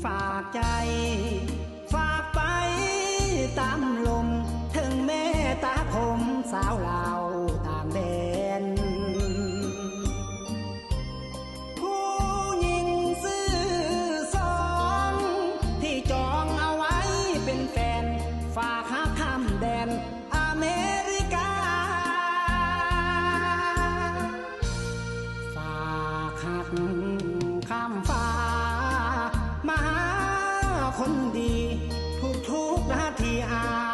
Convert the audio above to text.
ຝາກໃຈ ຝາກໄປຕາມລົມ ເຖິງແມ່ຕາຄົມ ສາວລາວຕ່າງແດນ ຜູ້ຍິງຊື່ສອງ ທີ່ຈອງເອົາໄວ້ເປັນແຟນ ຝາກຮັກຂ້າມແດນ ອາເມລິກາ ຝາກຮັກຂ້າມຟ້າ ມາຫາຄົນດີ ທຸກໆນາທີອາ